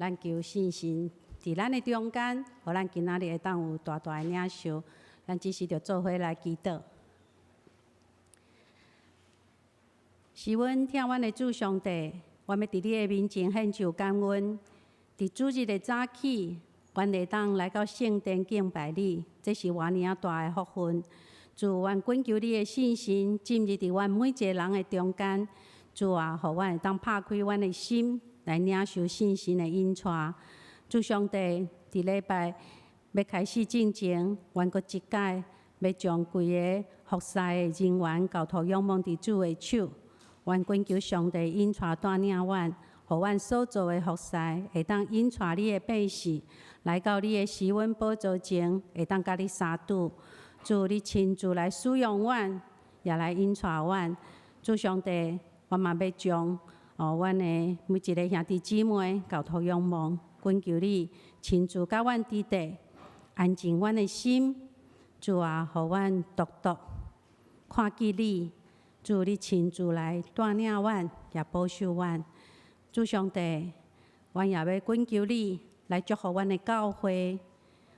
咱求聖神佇咱的中間，予咱今仔日會當有大大的領受。咱這時就做伙來祈禱。是阮疼阮的主上帝，阮欲佇你的面前獻上感恩。佇主日的早起，阮會當來到聖殿敬拜你，這是偌爾仔大的福分。主，阮懇求你的聖神進入佇阮每一个人的中間。主啊，予阮會當拍開阮的心，來領受聖神的引帶。主上帝，佇禮拜欲開始進前，阮閣一擺欲將規個服侍的人員交託仰望佇主的手。阮懇求上帝引帶帶領阮，予阮所做的服侍會當引帶你的百姓來到你的施恩寶座前，會當佮你相拄。主，你親自來使用阮，也來引帶阮。主上帝，我嘛欲將哦，阮的每一个兄弟姊妹交託仰望，懇求你親自佮阮佇底，安靜阮的心。主啊，予阮獨獨看見你。主，你親自來帶領阮，也保守阮。主上帝，阮也欲懇求你來祝福阮的教會，予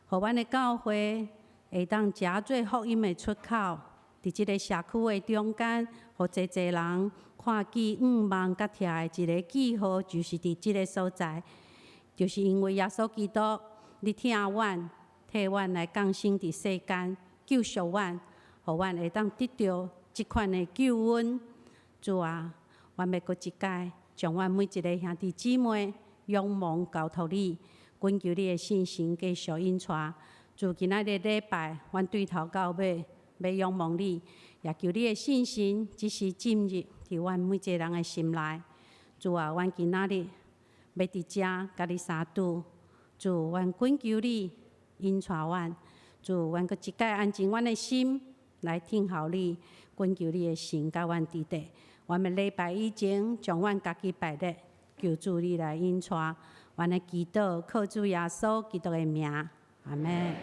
阮的教會會當誠做福音的出口，佇這个社區的中間，予濟濟人看見向望佮徛的一个記號，就是佇這个所在，就是因為耶穌基督，你疼阮，替阮來降生佇世間，救贖阮，予阮會當得著這款的救恩。主啊，阮欲閣一擺，將阮每一个兄弟姊妹仰望交託你，懇求你的聖神繼續引帶。自今仔日禮拜，阮對頭到尾欲仰望你，也求你的聖神這時進入佇阮每一个人的心內。主啊，阮今仔日欲佇遮佮你相拄。主，阮懇求你引帶阮。主，阮閣一擺安靜阮的心來聽候你，懇求你的神佮阮佇底。阮欲禮拜以前，將阮家己擺設，求主你來引帶。阮的祈禱靠主耶穌基督的名，阿們。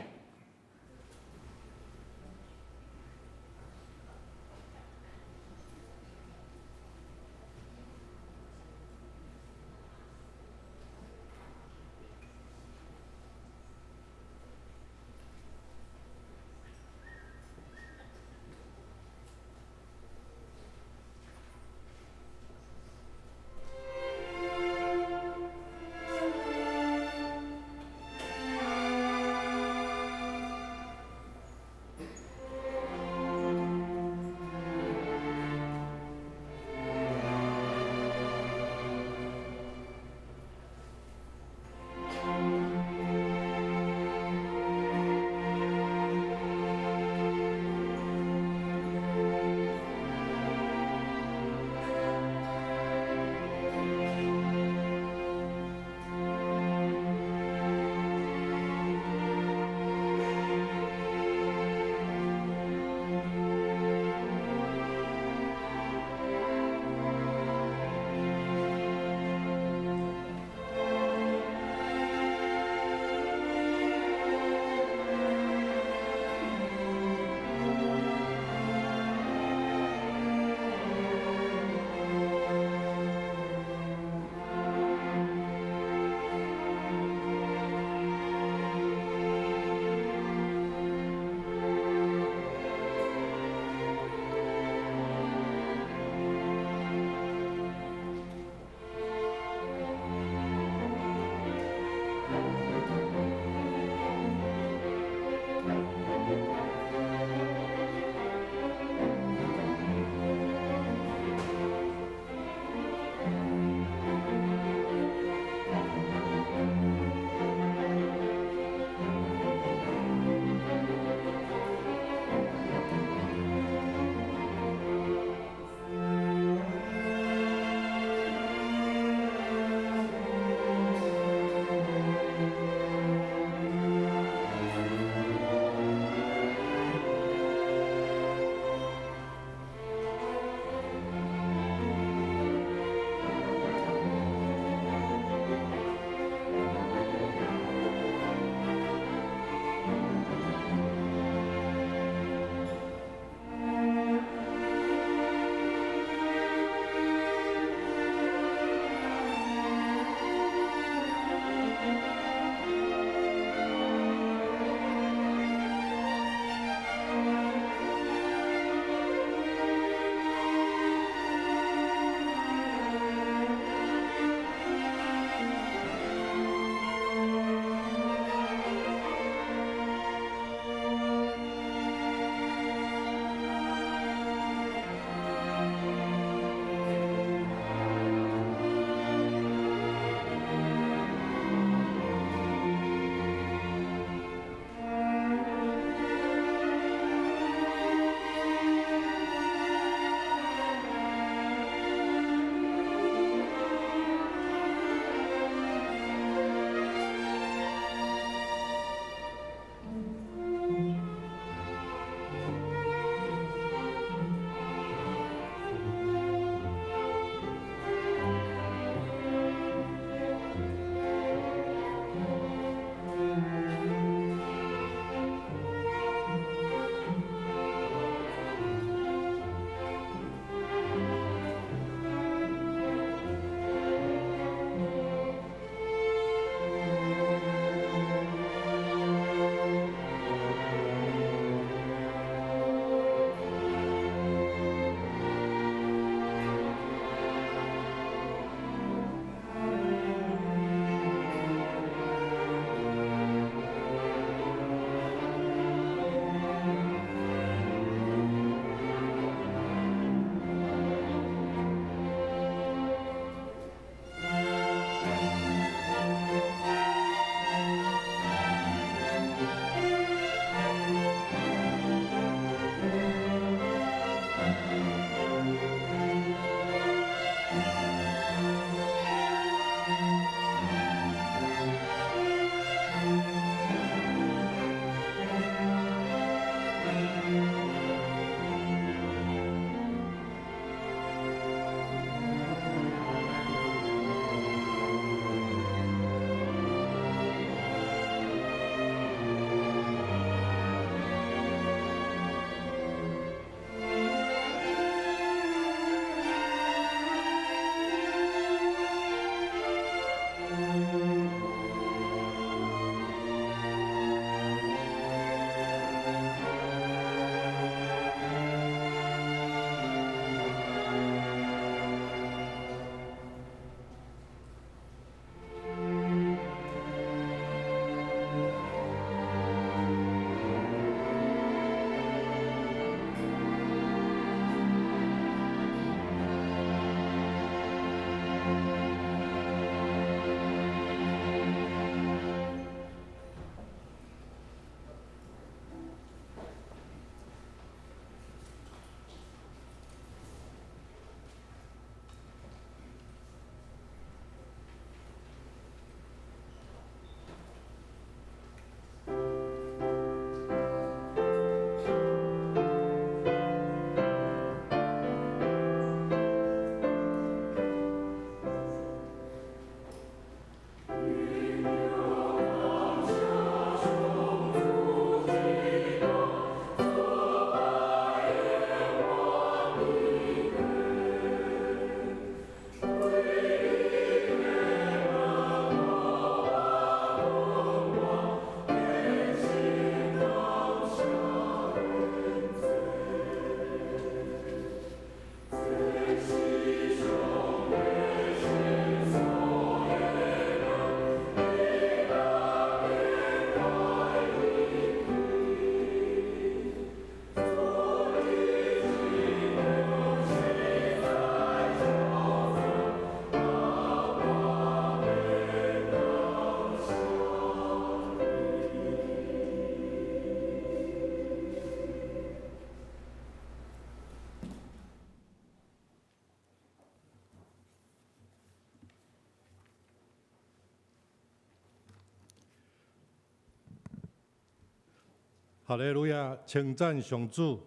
哈利路亞，稱讚上主，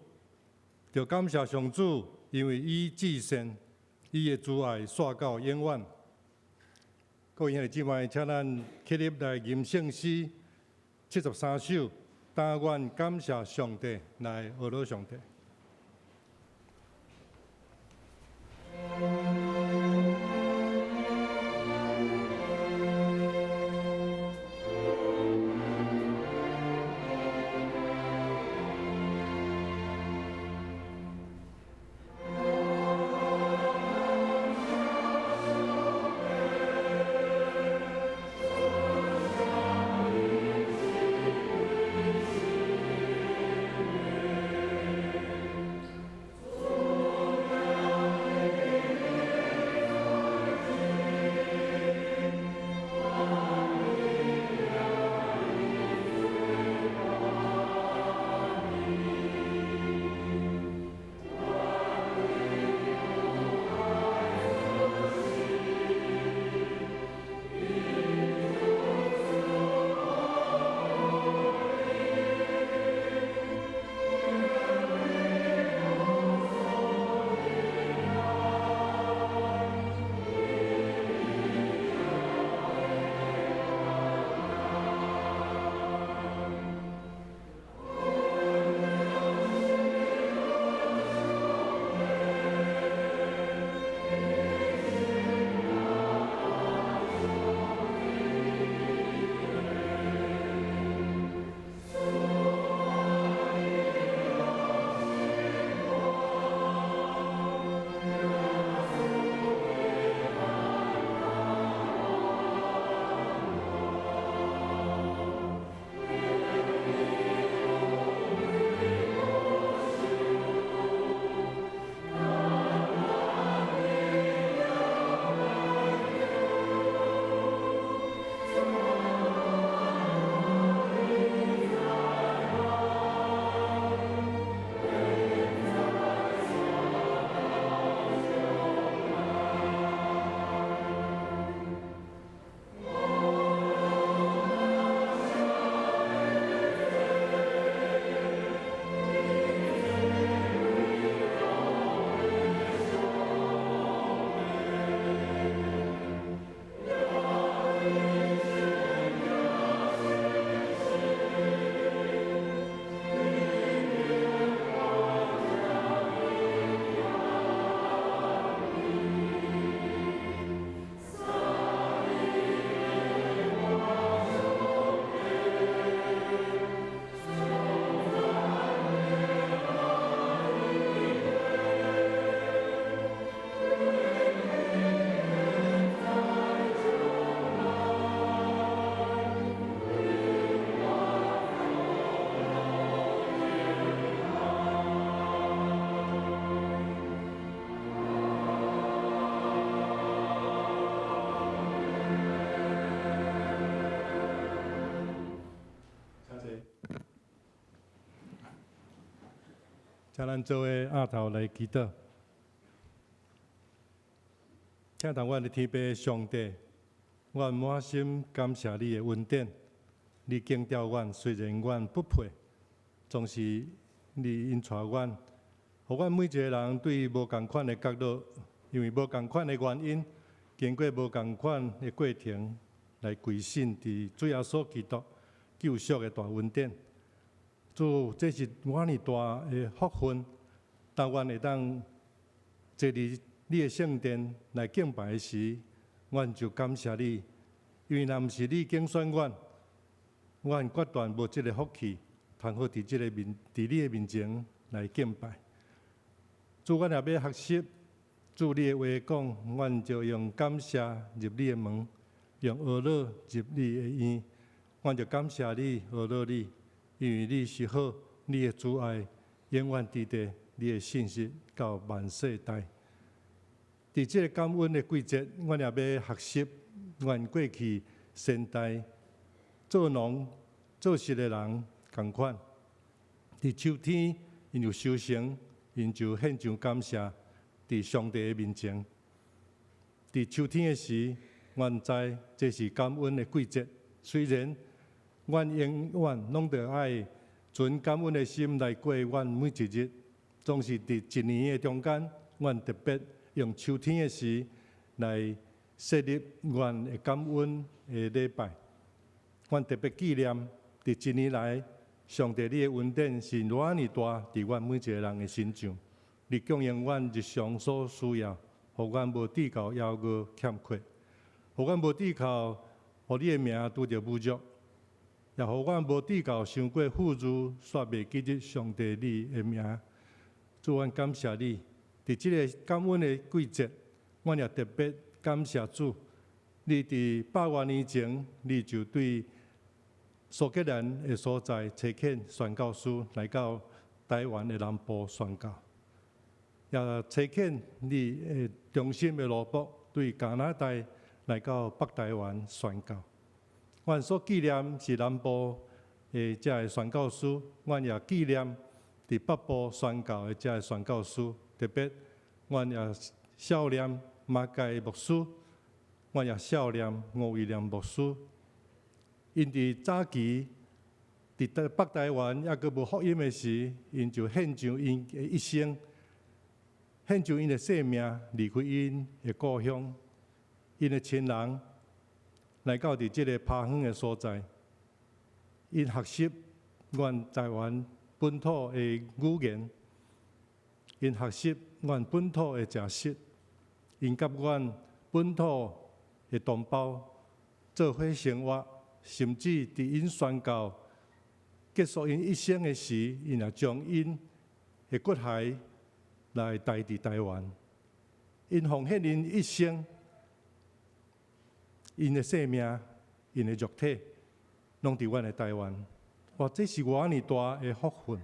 著感謝上主，因為伊至善，伊的慈愛紲到永遠。各位兄弟姊妹，請咱起立來吟聖詩73首，但願感謝上帝，來學樂上帝。請咱做伙徛頭來祈禱。聽到阮的天父上帝，阮滿心感謝你的恩典，你揀召阮，雖然阮不配，總是你引帶阮，予阮每一個人對無仝款的角落，因為無仝款的原因，經過無仝款的過程，來歸信佇主耶穌基督救贖的大恩典。主，這是偌爾大的福分，當阮會當坐佇你的聖殿來敬拜的時，阮就感謝你，因為若毋是你揀選阮，阮決斷無這个福氣，通好佇這个面，佇你的面前來敬拜。主，阮也欲學習主你的話講，阮就用感謝入你的門，用呵咾入你的院，阮就感謝你，呵咾你。因為你是好，你的慈愛永遠佇地，你的信實到萬世代。佇這個感恩的季節，阮也欲學習，阮過去先代做農做實的人仝款。佇秋天，𪜶有收成，𪜶就獻上感謝，佇上帝的面前。佇秋天的時，阮知這是感恩的季節，雖然阮永遠攏著愛存感恩的心來過阮每一日，總是佇一年的中間，阮特別用秋天的時來設立阮的感恩的禮拜。阮特別紀念佇一年來，上帝你的恩典是偌爾大，佇阮每一個人的身上。你供應阮日常所需要，予阮無致到枵餓欠缺，予阮無致到予你的名拄著侮辱，也予阮無致到傷過富裕，煞袂記得上帝你的名。主，阮感謝你，佇這个感恩的季節，阮也特別感謝主。你佇百外年前，你就對蘇格蘭的所在差遣宣教師來到台灣的南部宣教，也差遣你的忠心的奴僕對加拿大來到北台灣宣教。阮所紀念是南部的這个宣教師，阮也紀念佇北部宣教的這个宣教師，特別阮也孝念馬偕牧師，阮也孝念吳威廉牧師。𪜶佇早期佇北台灣猶閣無福音的時，𪜶就獻上𪜶的一生，獻上𪜶的性命，離開𪜶的故鄉，𪜶的親人，來到佇這个拍遠的所在，𪜶學習阮台灣本土的語言，𪜶學習阮本土的食食，𪜶佮阮本土的同胞做伙生活，甚至佇𪜶宣教結束𪜶一生的時，𪜶也將𪜶的骨骸來帶佇台灣。𪜶奉獻𪜶一生，𪜶的性命、𪜶的肉體，攏佇阮的台灣。哇！這是偌爾大的福分，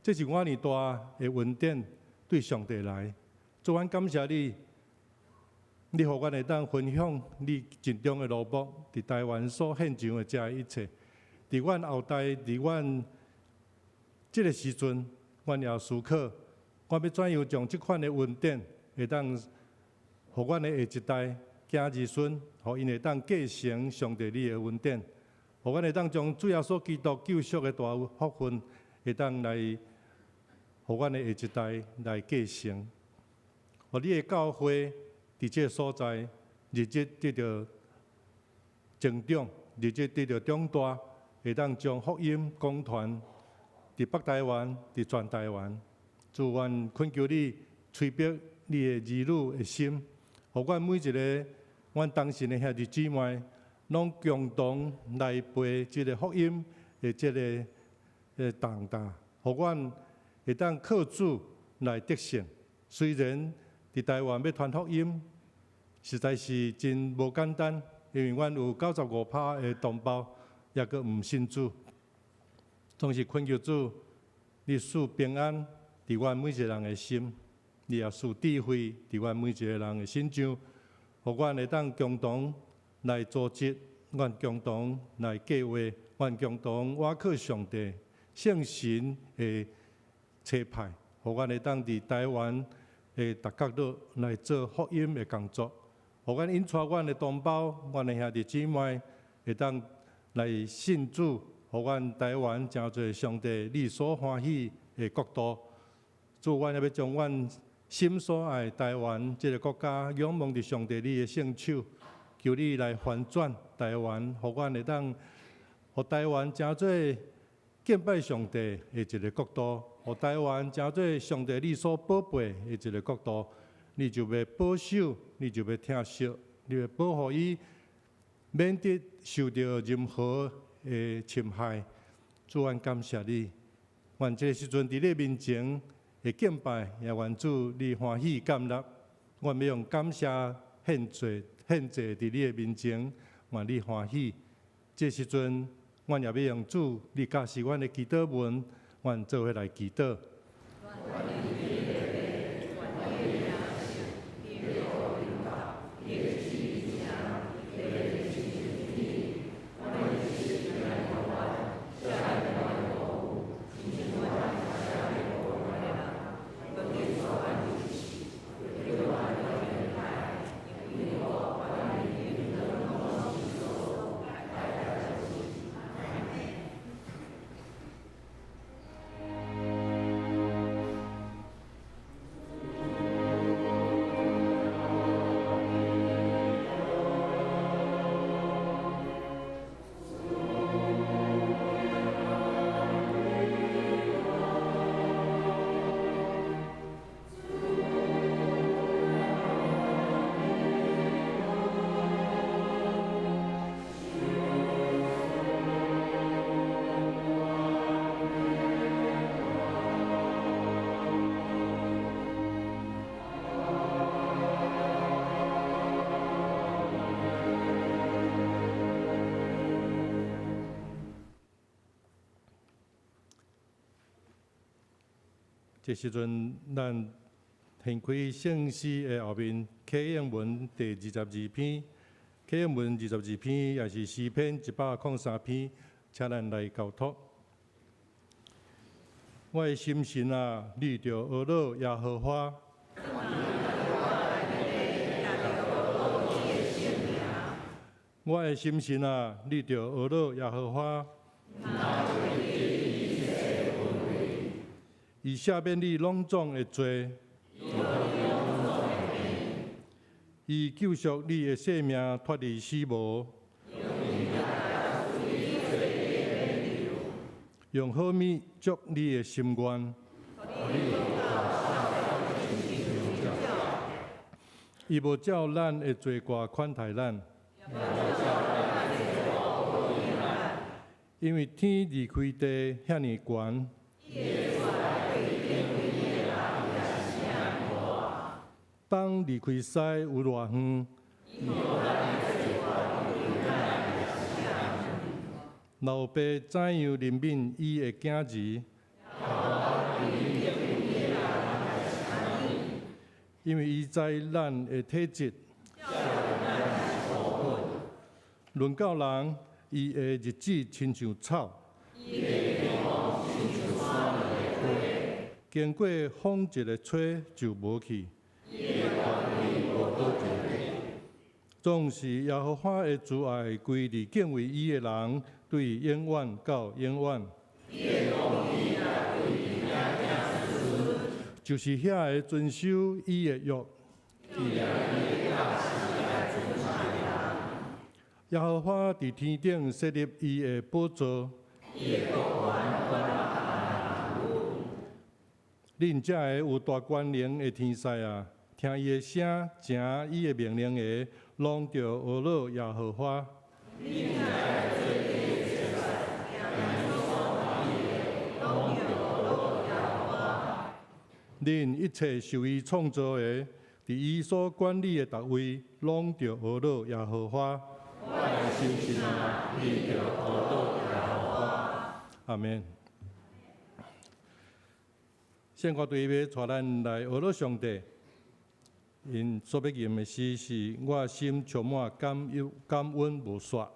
這是偌爾大的恩典，對上帝來。主，阮感謝你，你予阮會當分享你盡忠的奴僕佇台灣所獻上的這一切。佇阮後代，佇阮這个時陣，阮也思考，阮欲怎樣將這款的恩典，會當予阮的下一代囝兒孫，予𪜶會當繼承上帝你的恩典，予阮會當將主耶穌基督救贖的大福分，會當來予阮的下一代來繼承，予你的教會佇這个所在日日得著成長，日日得著長大，會當將福音廣傳佇北台灣，佇全台灣。主，阮懇求你催逼你的兒女的心，予阮每一个阮同信的兄弟姊妹，攏共同來背這个福音的這个重擔，予阮會當靠主來得勝。雖然佇台灣欲傳福音，實在是真無簡單，因為阮有95%的同胞猶閣毋信主。總是懇求主，你賜平安佇阮每一个人的心，你也賜智慧佇阮每一个人的身上，予阮會當共同來組織，阮共同來計劃，阮共同倚靠上帝聖神的差派，予阮會當佇台灣的逐角落來做福音的工作，予阮引帶阮的同胞、阮的兄弟姊妹會當來信主，予阮台灣成做上帝你所歡喜的國度。主，阮也欲將阮心所愛台灣這个國家仰望佇上帝你的聖手，求你來翻轉台灣，予阮會當，予台灣成做敬拜上帝的一个國度，予台灣成做上帝你所寶貝的一个國度，你就欲保守，你就欲疼惜，你欲保護伊，免得受著任何的侵害。主，阮感謝你，願這个時陣佇你面前的敬拜，也願主你歡喜接納。阮欲用感謝獻祭，獻祭佇你的面前，願你歡喜。這時陣，阮也欲用主你教示阮的祈禱文，阮做伙來祈禱。這時陣，咱掀開聖詩的後面，啟應文第二十二篇，啟應文二十二篇，也是詩篇103篇，請咱來交託。我的心神啊，你著呵咾耶和華。我的心神啊，你著呵咾耶和華。伊赦免你攏總的罪，伊救贖你的性命脫離死無，用好物足你的心願，伊無照咱的罪過款待咱，因為天離開地遐爾懸。東離開西有偌遠？老爸怎樣憐憫伊的囝兒？因為伊知咱的體質。論到人，伊的日子親像草。經過風一个吹就無去。總是耶和華的慈愛歸佇敬畏伊的人，對永遠到永遠。就是遐个遵守伊的約。耶和華佇天頂設立伊的寶座。恁遮个有大權能的天使啊，聽伊的聲，成伊的命令的，攏著呵咾耶和華。恁一切受伊創造的，佇伊所管理的逐位，攏著呵咾耶和華。我的心神啊，你著呵咾耶和華。阿們。聖歌隊欲帶咱來呵咾上帝，𪜶所欲吟的詩是：我心充滿感恩，感恩無煞。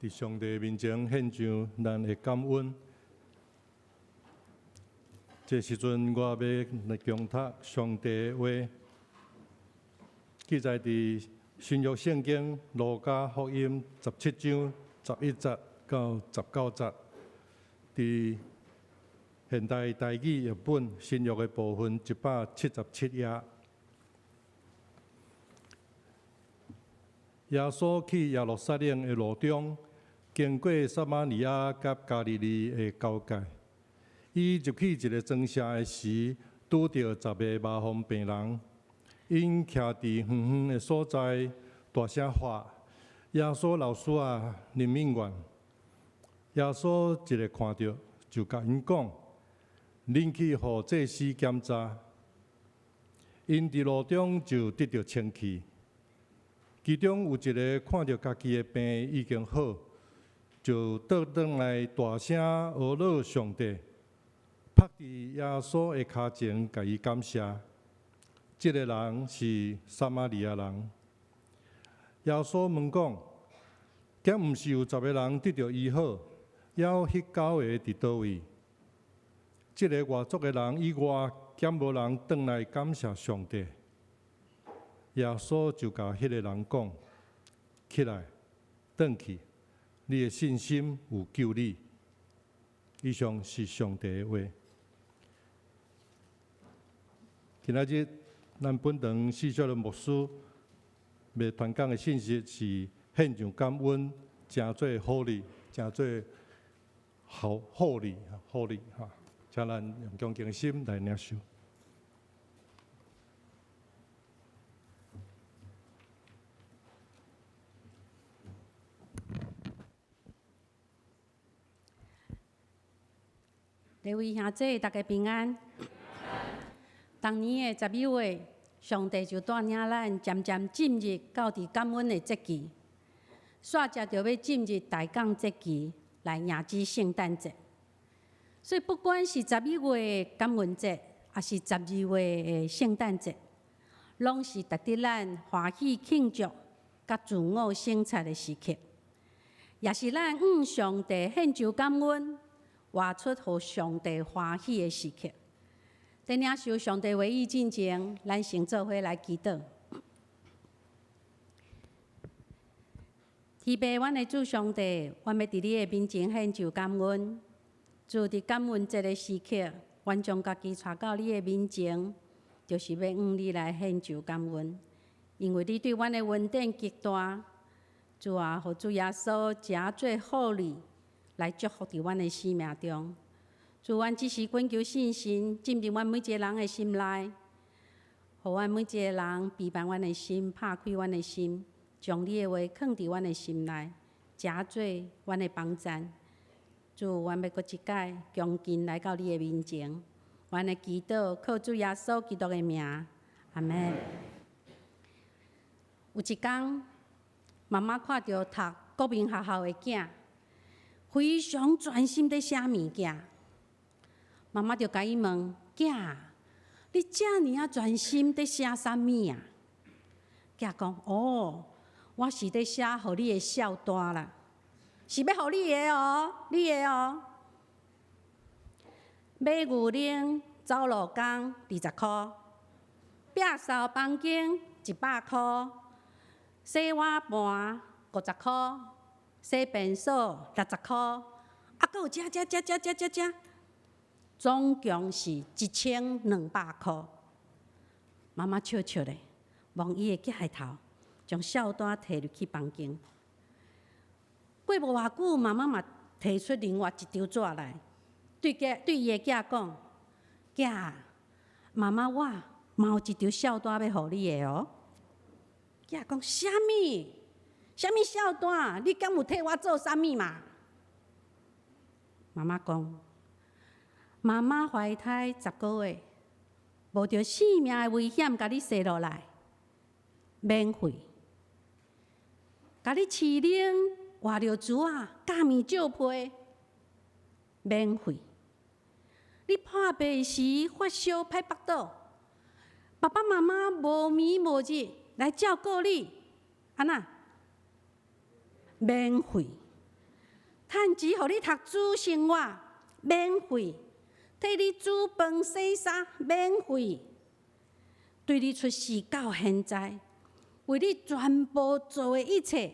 佇上帝面前獻上咱的感恩。這時陣，我欲來恭讀上帝的話，記載佇新約聖經路加福音17章11節到19節，佇現代台語譯本新約的部分177頁。耶穌去耶路撒冷的路中，經過撒瑪利亞佮加利利的交界。伊入去一个莊舍的時，拄著10个麻風病人，𪜶徛佇遠遠的所在，大聲喊：耶穌老師啊，憐憫阮！耶穌一个看著，就共𪜶講：恁去予祭司檢查。𪜶佇路中就得著清氣。其中有一个看著家己的病已經好，就倒轉來大聲呵咾上帝，伏佇耶穌的跤前，共伊感謝。這个人是撒瑪利亞人。耶穌問講：敢毋是有十个人得著醫好，猶有彼九个佇佗位？這个外族的人以外，敢無人轉來感謝上帝？耶穌就共彼个人講：起來，轉去，你的信心有救你。以上是上帝的話。今仔日咱本堂四小的牧師欲傳講的信息是獻上感恩，成做好禮，成做好好禮，好禮哈。請咱用恭敬的心來領受。各位兄弟，大家平安。逐年的12月，上帝就帶領咱漸漸進入到佇感恩的節期，煞接著欲進入大港節期來迎接聖誕節。所以，不管是十一月的感恩節，抑是12月的聖誕節，攏是值得咱歡喜慶祝、佮自我省察的時刻，也是咱向上帝獻上感恩，活出予上帝歡喜的時刻。佇領受上帝話語進前，咱先做伙來祈禱。天父，阮的主上帝，阮欲佇你的面前獻上感恩。主，佇感恩節的時刻，阮將家己帶到你的面前，就是欲向你來獻上感恩，因為你對阮的恩典極大。主啊，予主耶穌成做好禮來祝福佇阮的生命中。主，阮這時懇求聖神進入阮每一个人的心內，予阮每一个人備辦阮的心，拍開阮的心，將你的話囥佇阮的心內，成做阮的幫贊。主，阮欲閣一擺恭敬來到你的面前，阮的祈禱靠主耶穌基督的名，阿們。有一工，媽媽看著讀國民學校的囝，非常專心佇寫物件。媽媽就共伊問：囝，你遮爾仔專心佇寫啥物啊？囝講：哦，我是佇寫予你的數單啦，是欲予你的哦，你的哦。買牛奶走路工20箍，摒掃房間100箍，洗碗盤50箍，洗便所60箍，啊，閣有這這這這這這這。總共是1200箍。媽媽笑笑咧，摸伊的囝的頭，將數單提入去房間。過無偌久，媽媽嘛提出另外一張紙來，對囝對伊的囝講：囝，媽媽我嘛有一張數單欲予你的哦。囝講：啥物？啥物數單？你敢有替我做啥物嘛？媽媽講。媽媽懷胎10個月，冒著性命的危險，共你生落來，免費；共你飼奶、換尿苴仔、教麵借被，免費。你破病時發燒歹腹肚，爸爸媽媽無暝無日來照顧你，按怎？免費。趁錢予你讀主生活，免費；替你煮飯洗衫，免費。對你出世到現在，為你全部做的一切，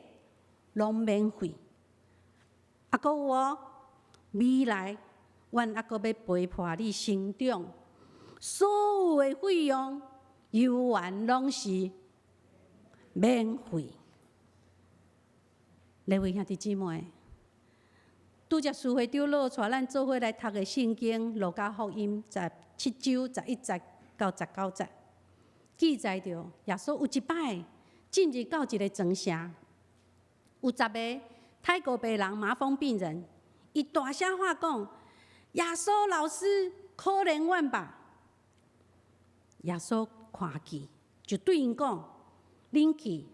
攏免費。啊，閣有哦，未來，阮猶閣欲陪伴你成長，所有的費用，猶原攏是免費。各位兄弟姊妹，拄才司會長老帶咱做伙來讀的聖經《路加福音》17章11節到19節，記載著耶穌有一擺進入到一个莊城，有十个泰國病人、麻風病人，伊大聲喊講：耶穌老師，可憐阮吧！耶穌看見，就對𪜶講：恁去，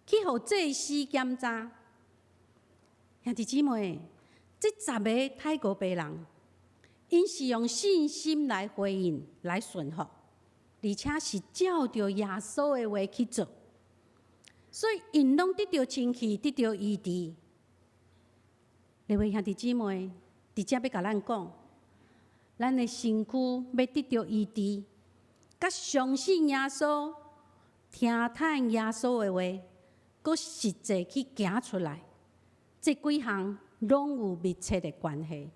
去予祭司檢查。兄弟姊妹，這十个泰國病人，𪜶是用信心來回應、來順服，而且是照著耶穌的話去做，所以𪜶攏得著清氣，得著醫治。各位兄弟姊妹，佇遮欲共咱講，咱的身軀欲得著醫治，佮相信耶穌、聽從耶穌的話，閣實際去行出來，這幾項攏有密切的關係。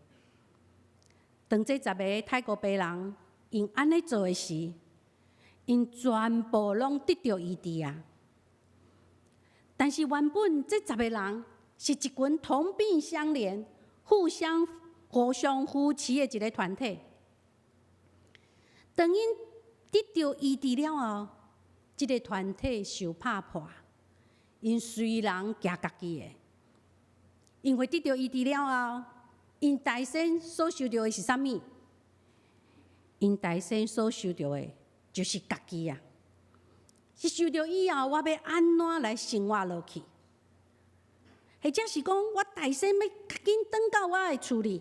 當這十个泰國病人𪜶按呢做的時，𪜶全部攏得著醫治啊！但是原本這十个人是一群同病相憐、互相扶持的一个團體。當𪜶得著醫治了後，這个團體受拍破，𪜶隨人行家己的。因為得著醫治了後，𪜶大先所受著的是啥物？𪜶大先所受著的就是家己啊！是受著以後，我欲按怎來生活落去？或者是講，我大先欲較緊轉到我的厝裡，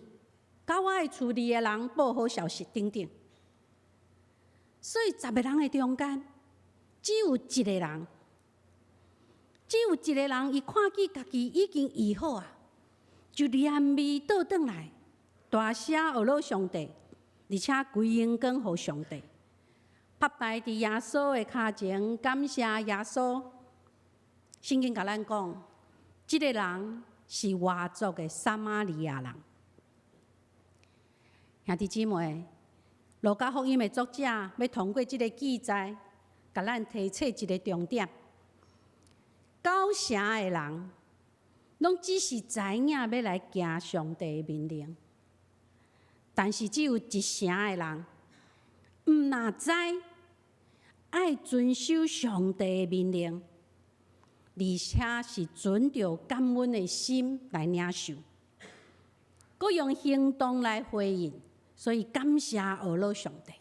佮我的厝裡的人報好消息等等。所以十个人的中間，只有一个人，只有一个人，伊看見家己已經醫好啊，就連袂倒轉來，大聲呵咾上帝，而且歸榮光予上帝，伏拜佇耶穌的跤前，感謝耶穌。聖經共咱講，這个人是外族的撒瑪利亞人。兄弟姊妹，路加福音的作者欲通過這个記載，共咱提醒一个重點：九成的人，攏只是知影欲來行上帝的命令，但是只有一成的人，毋但知愛遵守上帝的命令，而且是存著感恩的心來領受，閣用行動來回應，所以感謝呵咾上帝。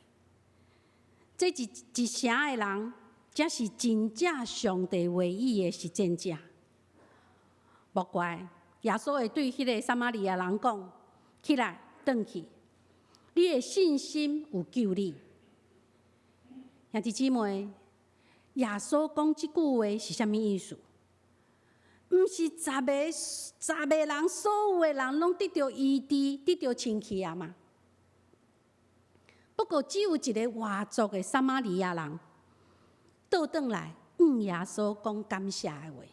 這一成的人，才是真正上帝話語的實踐者。莫怪耶穌會對彼个撒瑪利亞人講：起來，轉去，你的信心有救你。兄弟姊妹，耶穌講這句話是啥物意思？毋是十个十个人，所有的人攏得著醫治，得著清氣啊嗎？不過只有一个外族的撒瑪利亞人倒轉來，向耶穌講感謝的話，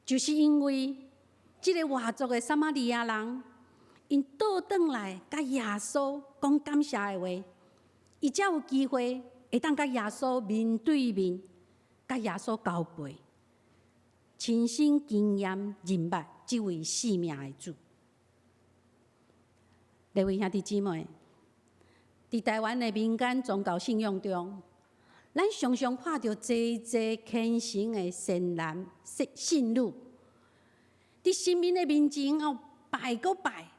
就是因為這个外族的撒瑪利亞人，𪜶倒轉來共耶穌講感謝的話，伊才有機會會當共耶穌面對面，共耶穌交陪，親身經驗認捌這位賜命的主。各位兄弟姊妹，佇台灣的民間宗教信仰中，咱常常看著濟濟虔誠的善男信女，佇神明的面前哦拜閣拜，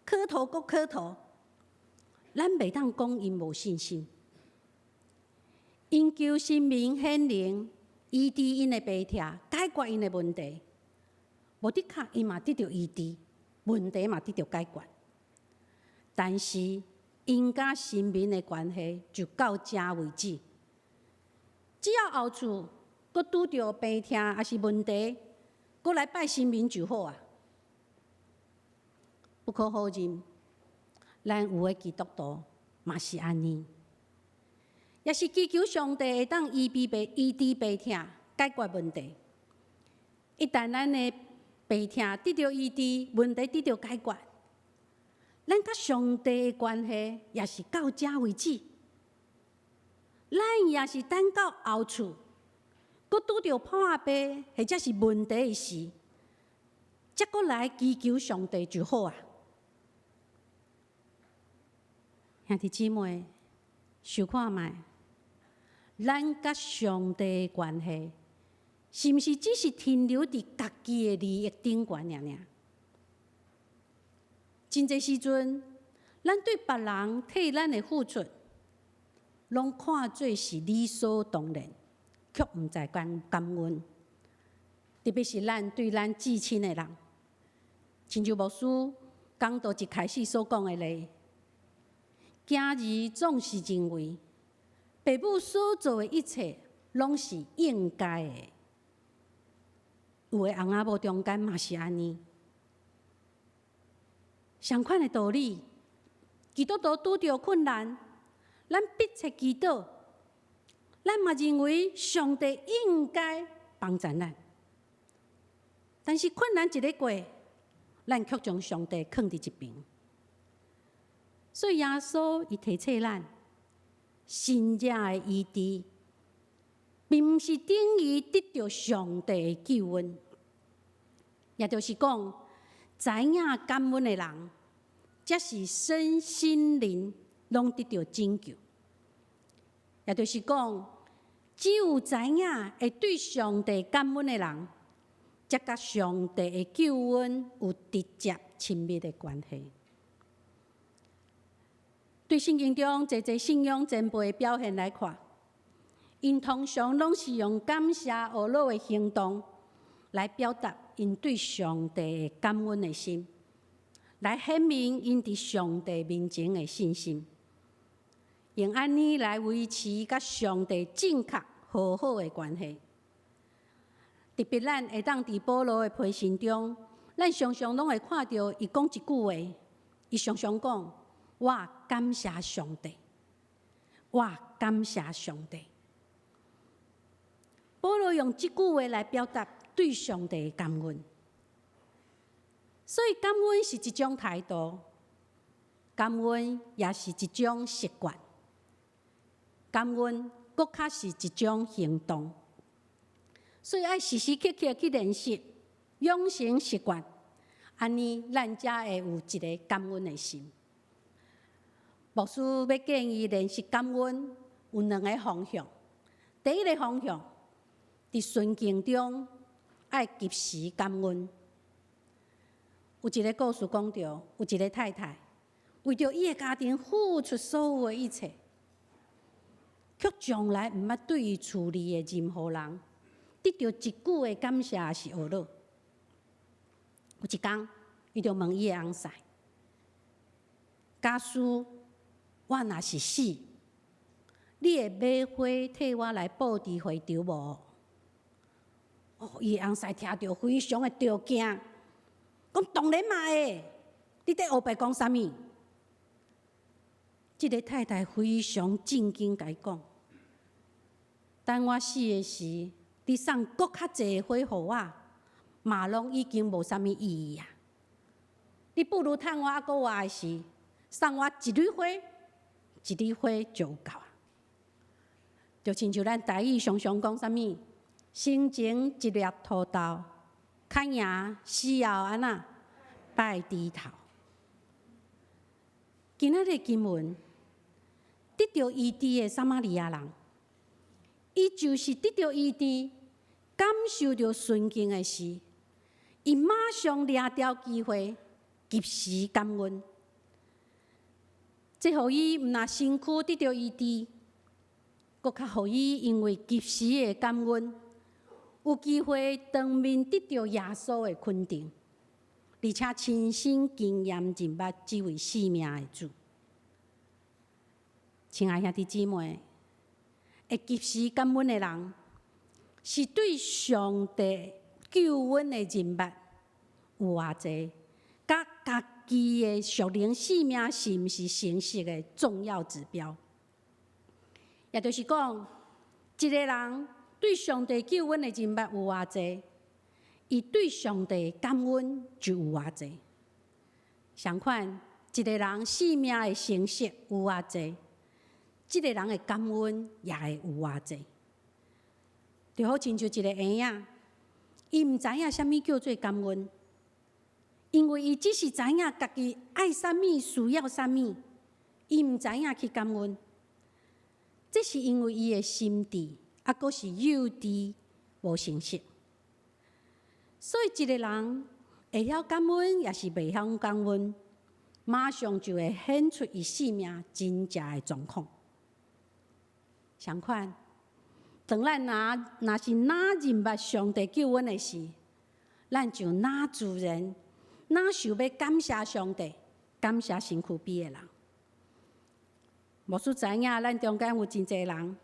磕頭閣磕頭，咱袂當講𪜶無信心。𪜶求神明顯靈，醫治𪜶的病痛，解決𪜶的問題。無的確，𪜶嘛得著醫治，問題嘛得著解決。但是，𪜶佮神明的關係就到這為止。只要後厝閣拄著病痛抑是問題，閣來拜神明就好啊。不可否認，咱有的基督徒嘛是按呢，也是祈求上帝會當醫治病、醫治病痛，解決問題。一旦咱的病痛得著醫治，問題得著解決，咱佮上帝的關係也是到這為止。咱也是等到後厝，閣拄著破病或者是問題的時，才閣來祈求上帝就好啊。兄弟姊妹，想看覓，咱佮上帝的關係，是毋是只是停留佇家己的利益頂懸爾爾？真濟時陣，咱對別人替咱的付出，攏看做是理所當然，卻毋知感恩。特別是咱對咱至親的人，親像牧師講道一開始所講的咧，囝兒總是認為，爸母所做的一切攏是應該的。有的翁仔某中間嘛是按呢，相款的道理，基督徒拄著困難，咱迫切祈禱，咱嘛認為上帝應該幫助咱。但是困難一个過，咱卻將上帝囥佇一邊。所以耶穌伊提醒咱，信者的醫治，並毋是等於得著上帝的救恩，也就是講，知影感恩的人，才是身心靈攏得著拯救。也就是講，只有知影會對上帝感恩的人，才佮上帝的救恩有直接親密的關係。對聖經中濟濟信仰前輩的表現來看，𪜶通常攏是用感謝呵咾的行動來表達𪜶對上帝的感恩的心，來顯明𪜶佇上帝面前的信心，用按呢來維持佮上帝正確和好的關係。特別咱會當佇保羅的批信中，咱常常攏會看著伊講一句話，伊常常講：我感謝上帝，我感謝上帝。保羅用這句話來表達對上帝的感恩，所以感恩是一種態度，感恩也是一種習慣，感恩閣較是一種行動。所以愛時時刻刻去練習，養成習慣，按呢咱才會有一个感恩的心。牧師欲建議練習感恩有兩个方向，第一个方向，佇順境中愛及時感恩。有一个故事講著，有一个太太為著伊的家庭付出所有的一切，卻從來毋捌對伊厝裡的任何人得著一句的感謝抑是呵咾。有一工，伊就問伊的翁婿：假使我若是死，你會買花替我來佈置花場無？哦，伊的翁婿聽著非常的著驚，講當然嘛會，你佇烏白講啥物？這个太太非常正經共伊講：等我死的時，你送閣較濟花予我，嘛攏已經無啥物意義啊！你不如趁我猶閣活的時，送我一蕊花，一蕊花就有夠啊！就親像咱台語常常講啥物？生前一粒土豆，較贏死後按怎拜豬頭。今仔日經文得著醫治的撒瑪利亞人，伊就是得著醫治，感受著順境的時，伊馬上掠著機會，及時感恩。這予伊毋若身軀得著醫治，閣較予伊因為及時的感恩，有機會當面得著耶穌的肯定，而且親身經驗認捌這位賜命的主。親愛兄弟姊妹，會及時感恩的人，是對上帝救恩的認捌有偌濟，佮家己的屬靈生命是毋是成熟的重要指標。也就是講，一个人對上帝救恩的認捌有偌濟，伊對上帝感恩就有偌濟。相款，一个人生命的成熟有偌濟，這个人的感恩也會有偌濟。就好親像一个嬰仔，伊毋知影啥物叫做感恩，因為伊只是知影家己愛啥物、需要啥物，伊毋知影去感恩。這是因為伊的心智猶閣是幼稚、無成熟。所以一个人會曉感恩，抑是袂曉感恩，馬上就會顯出伊生命真正的狀況。相款，當咱若是若認捌上帝救恩的時，咱就若自然、若想欲感謝上帝、感謝身軀邊的人。牧師知影，咱中間有真濟人，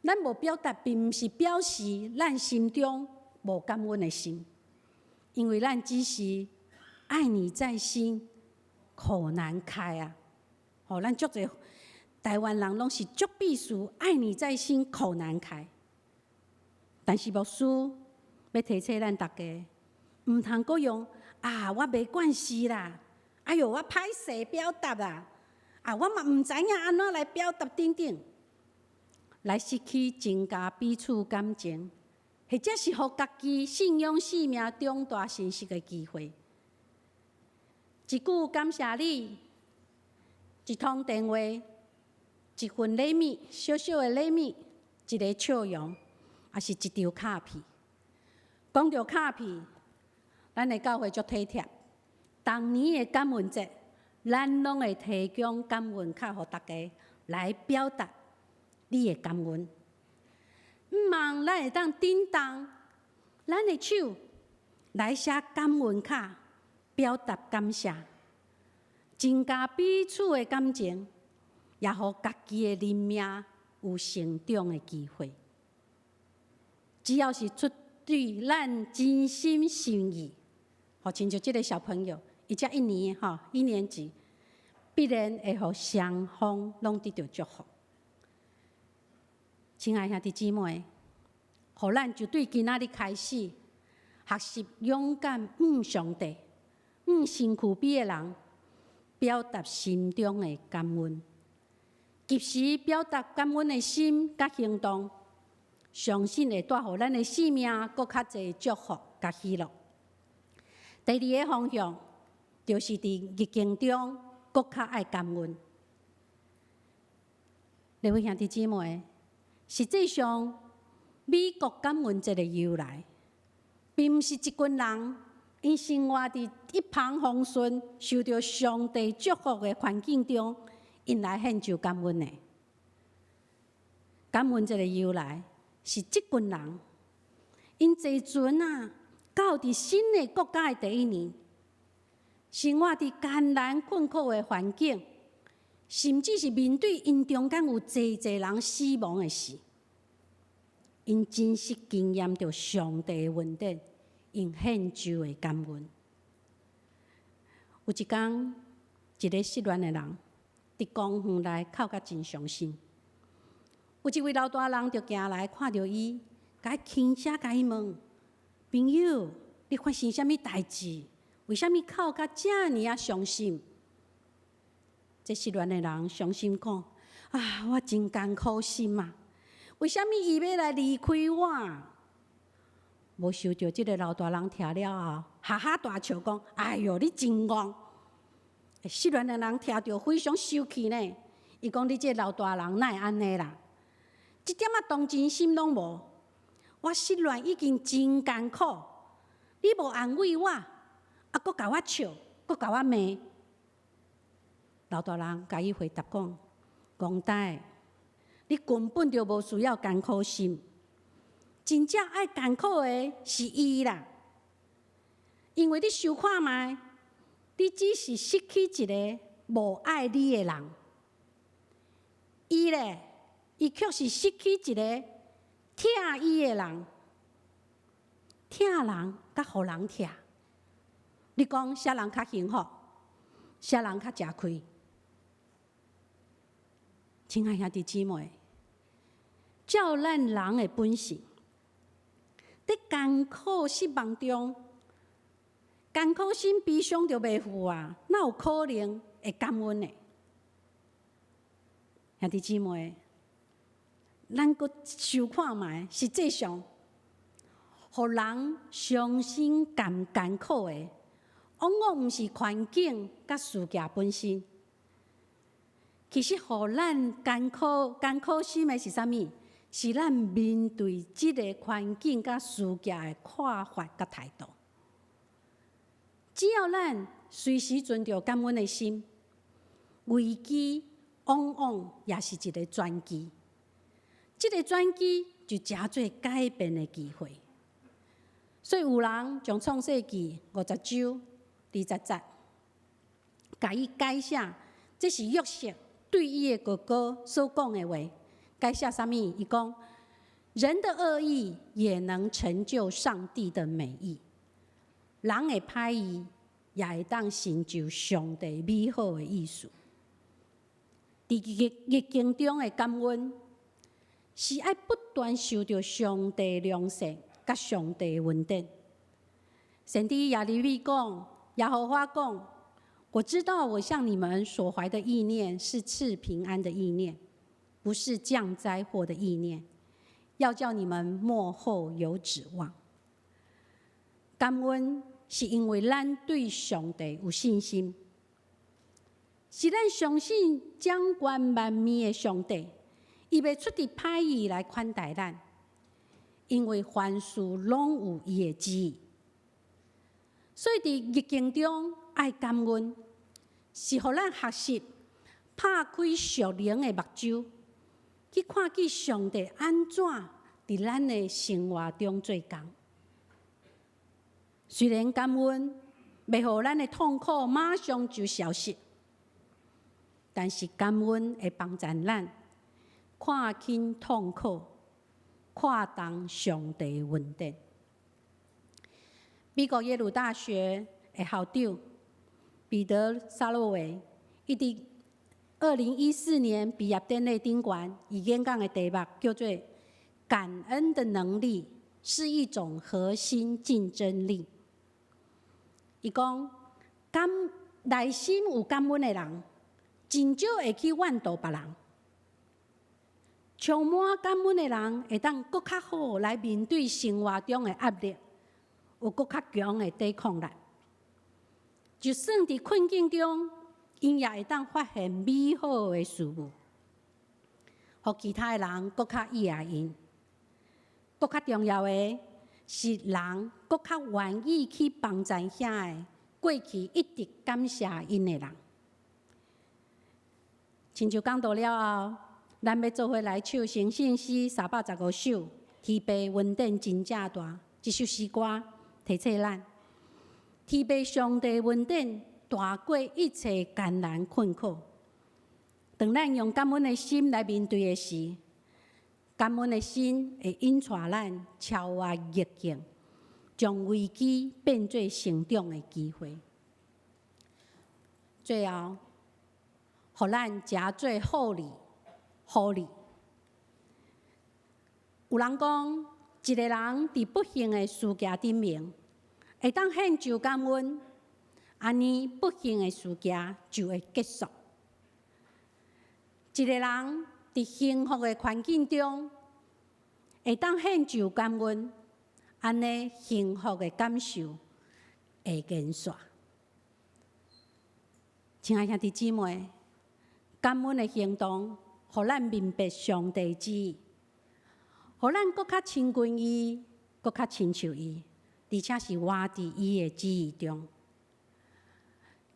咱無表達，並毋是表示咱心中無感恩的心，因為咱只是愛你在心，口難開啊！吼，咱足濟台灣人攏是足必須愛你在心，口難開。但是牧師欲提醒咱大家，毋通閣用啊，我袂慣勢啦，哎喲，我歹勢表達啦，啊，我嘛毋知影按怎來表達等等，來失去增加彼此感情，或者是予家己信仰生命長大成熟的機會。一句感謝你，一通電話，一份禮物，小小的禮物，一个笑容，抑是一張卡片。講著卡片，咱的教會足體貼。逐年的感恩節，咱攏會提供感恩卡予大家來表達你的感恩。毋望咱會當振動咱的手來寫感恩卡，表達感謝，增加彼此的感情，也予家己的靈命有成長的機會。只要是出對咱真心誠意，予親像這个小朋友，伊才一年吼，一年級，必然會予雙方攏得著祝福。親愛兄弟姊妹，予咱就對今仔日開始學習勇敢向上帝、向身軀邊的人表達心中的感恩，及時表達感恩的心佮行動，相信會帶予咱的生命閣較濟祝福佮喜樂。第二个方向，就是佇逆境中閣較愛感恩。各位兄弟姊妹，實際上，美國感恩節的由來，並毋是一群人𪜶生活佇一帆風順、受著上帝祝福的環境中，𪜶來獻上感恩的。感恩節的由來是這群人，𪜶坐船啊，到佇新的國家的第一年，生活佇艱難困苦的環境，甚至是面對𪜶中間有濟濟人死亡的時，𪜶真實經驗著上帝的恩典，𪜶獻上的感恩。有一工，一个失戀的人佇公園內哭甲真傷心。有一位老大人就行來看著伊，共伊輕聲共伊問：朋友，你發生啥物代誌？為啥物哭甲遮爾仔傷心？這失戀的人傷心講：啊，我真艱苦心啊！為啥物伊欲來離開我？無想著這个老大人聽了後，哈哈大笑講：哎喲，你真戇！失戀的人聽著非常生氣呢。伊講：你這个老大人哪會按呢啦？一點仔同情心攏無。我失戀已經真艱苦，你無安慰我，啊，閣共我笑，閣共我罵。老大人共伊回答講：戇呆，你根本就無需要艱苦心，真正愛艱苦的是伊啦。因為你想看覓，你只是失去一个無愛你的人，伊咧，伊卻是失去一个疼伊的人。疼人佮予人疼，你講啥人較幸福？啥人較食虧？親愛兄弟姊妹，照咱人的本性，佇艱苦失望中，艱苦心悲傷就袂赴啊，哪有可能會感恩的？兄弟姊妹，咱閣想看覓，實際上，予人傷心甘艱苦的，往往毋是環境佮事件本身。其實，予咱艱苦艱苦心的是啥物？是咱面對這个環境佮事件的看法佮態度。只要咱隨時存著感恩的心，危機往往也是一個轉機。這个轉機就成做改變的機會。所以有人將創世記50章20節，共伊改寫，這是約瑟對伊的哥哥所講的話。改寫啥物？伊講：人的惡意也能成就上帝的美意，人的歹意也會當成就上帝美好的意思。佇逆境中的感恩，是愛不斷受著上帝良善佮上帝恩典。先知耶利米講，耶和華講：我知道我向你們所懷的意念是賜平安的意念，不是降災禍的意念，要叫你們末後有指望。感恩是因為咱對上帝有信心，是咱相信掌權萬物的上帝，伊袂出佇歹意來款待咱，因為凡事攏有伊的旨意。所以佇逆境中愛感恩，是予咱學習拍開屬靈的目睭，去看見上帝按怎佇咱的生活中做工。雖然感恩袂予咱的痛苦馬上就消失，但是感恩會幫助咱看輕痛苦，看重上帝恩典。美國耶魯大學的校長彼得薩洛維，伊佇2014年畢業典禮頂懸，伊演講的題目叫做“感恩的能力是一種核心競爭力”。伊講，感內心有感恩的人，真少會去怨妒別人。充滿感恩的人，會當閣較好來面對生活中的壓力，有閣較強的抵抗力。就算佇困境中，𪜶也會當發現美好的事物，予其他的人閣較依賴𪜶。閣較重要的是，人閣較願意去幫助遐个過去一直感謝𪜶的人。親像講道了後，咱欲做伙來唱成聖詩315首，天父恩典真正大。這首詩歌提醒咱，天父上帝恩典大過一切艱難困苦。當咱用感恩的心來面對的時，感恩的心會引帶咱超越逆境，將危機變做成長的機會。最後，予咱誠做好禮，好禮。有人講，一个人佇不幸的事件頂面，會當獻上感恩，按呢不幸的事件就會結束。一个人佇幸福的環境中，會當獻上感恩，按呢幸福的感受會延續。親愛兄弟姊妹，感恩的行動，予咱明白上帝旨意，予咱閣較親近伊，閣較親像伊，而且是活佇伊的旨意中。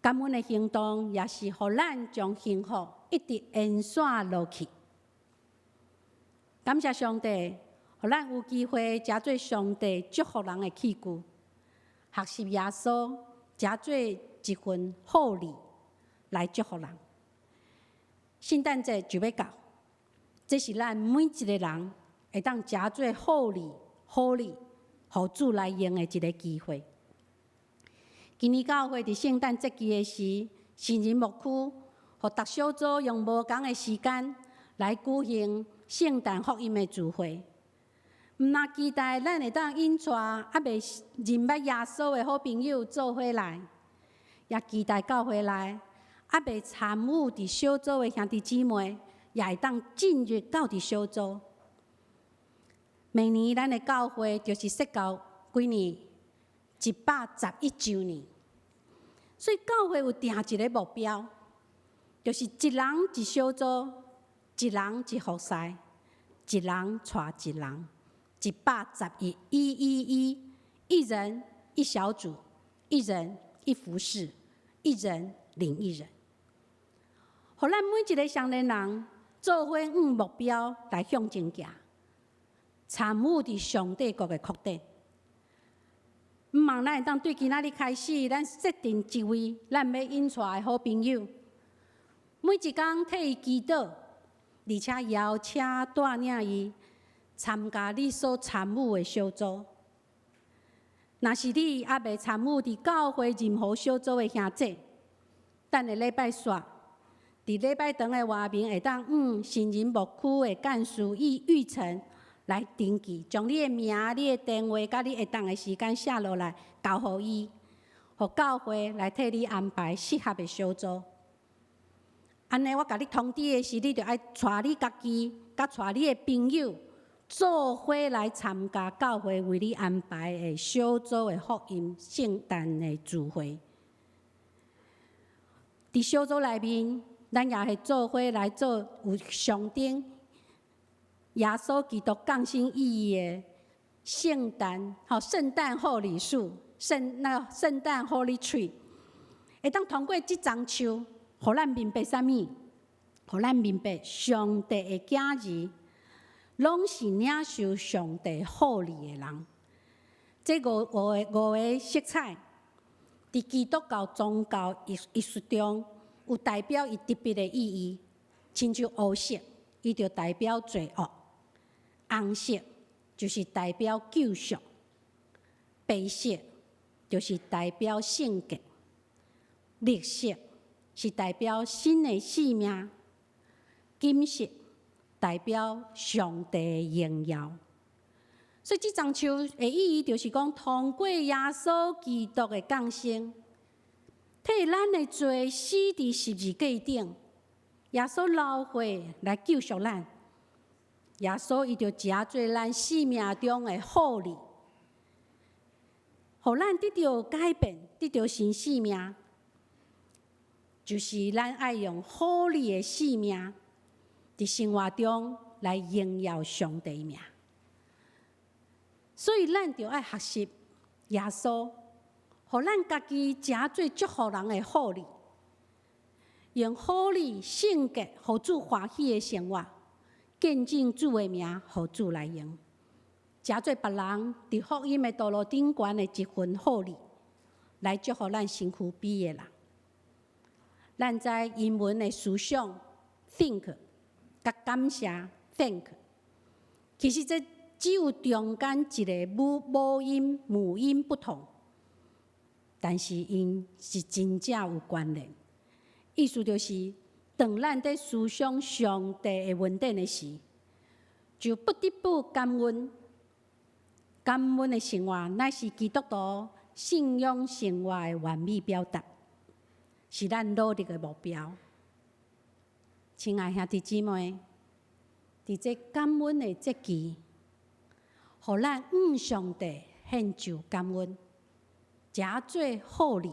感恩的行動，也是予咱將幸福一直延續落去。感謝上帝，予咱有機會成做上帝祝福人的器具，學習耶穌，成做一份好禮來祝福人。聖誕節就欲到，這是咱每一个人會當成做好禮、好禮，予主來用的一个機會。今年教會佇聖誕節期的時，聖人牧區，予逐小組用無仝的時間來舉行聖誕福音的聚會。毋但期待咱會當引帶猶未認捌耶穌的好朋友做伙來，也期待教會內猶未參與佇小組的兄弟姊妹，也會當進入到佇小組。明年咱的教會就是設教幾年？111週年。所以教會有定一个目標，就是一人一小組，一人一服侍，一人帶一人。111，一一一，一人一小組，一人一服侍，一人領一人。予咱每一个少年人做伙向目標來向前行，參與佇上帝國的擴展。毋望咱會當對今仔日開始，咱設定一位咱欲引帶的好朋友，每一工替伊祈禱，而且邀請帶領伊參加你所參與的小組。若是你猶未參與佇教會任何小組的兄弟，等下禮拜煞，佇禮拜堂的外面會當向新人牧區的幹事玉成來登記，將你的名、你的電話佮你會當的時間寫落來，交予伊，予教會來替你安排適合的小組。按呢，我共你通知的時，你著愛帶你家己，佮帶你的朋友，做伙來參加教會為你安排的小組的福音聖誕的聚會。佇小組內面，咱也會做伙來做有象徵耶穌基督降生意義的聖誕，吼聖誕賀禮樹，那個聖誕 Holy Tree，會當通過這欉樹，予咱明白啥物？予咱明白上帝的囝兒攏是領受上帝厚禮的人。這五個色彩，佇基督教宗教藝術中，有代表伊特別的意義。親像烏色，伊就代表罪惡；紅色就是代表救贖；白色就是代表聖潔；綠色是代表新的生命；金色代表上帝的榮耀。所以這欉樹的意義就是講，通過耶穌基督的降生，替咱的罪死佇十字架頂，耶穌流血來救贖咱。耶穌伊就成做咱生命中的厚禮，予咱得著改變，得著新生命，就是咱愛用厚禮的生命，佇生活中來榮耀上帝名。所以咱就愛學習耶穌，予咱家己成做祝福人的厚禮，用厚禮聖潔，予主歡喜的生活，見證主的名，予主來用，成做別人佇福音的道路頂懸的一份厚禮，來祝福咱身軀邊的人。咱知英文的思想 think，佮感謝 thank，其實這只有中間一个母音不同，但是𪜶是真正有關聯。意思就是，當咱佇思想上帝的恩典的時，就不得不感恩。感恩的生活，乃是基督徒信仰生活的完美表達，是咱努力的目標。親愛兄弟姊妹，佇這感恩的節期，予咱向上帝獻上感恩，成做厚禮，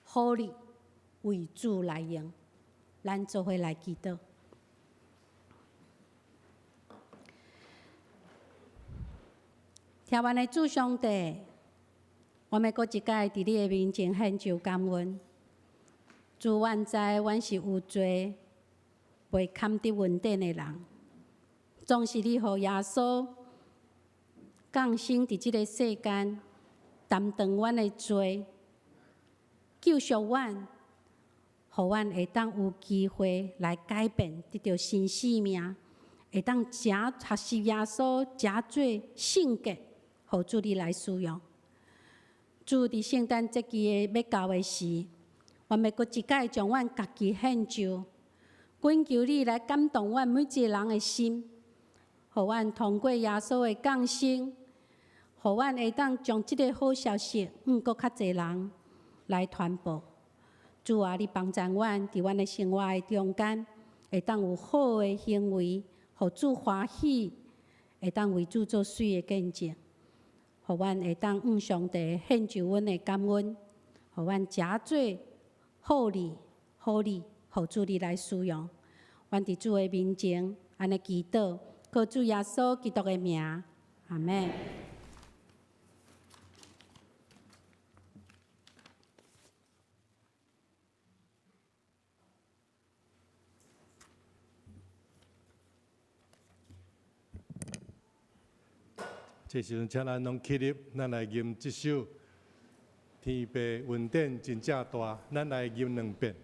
厚禮為主來用，咱做伙來祈禱。疼阮的主上帝，我欲閣一擺佇你的面前獻上感恩。主，阮知阮是有罪、袂堪得恩典的人，總是你予耶穌降生佇這个世間，擔當阮的罪，救贖阮，予阮會當有機會來改變，得著新生命，會當成學習耶穌，成做聖潔，予主你來使用。主，佇聖誕節期的欲到的時，阮欲閣一擺將阮家己獻上，懇求你來感動阮每一个人的心，予阮通過耶穌的降生，予阮會當將這个好消息，向閣較濟人來傳播。主啊，你幫助阮佇阮的生活的中間，會當有好的行為，予主歡喜，會當為主做媠的見證，予阮會當向上帝獻上阮的感恩，予阮誠做好禮，好禮，予主你來使用。阮佇主的面前，按呢祈禱，靠主耶穌基督的名，阿們。這時陣，請咱攏起立，咱來吟這首《天父恩典真正大》，咱來吟兩遍。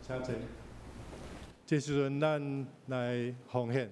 請坐。這時陣，咱來奉獻。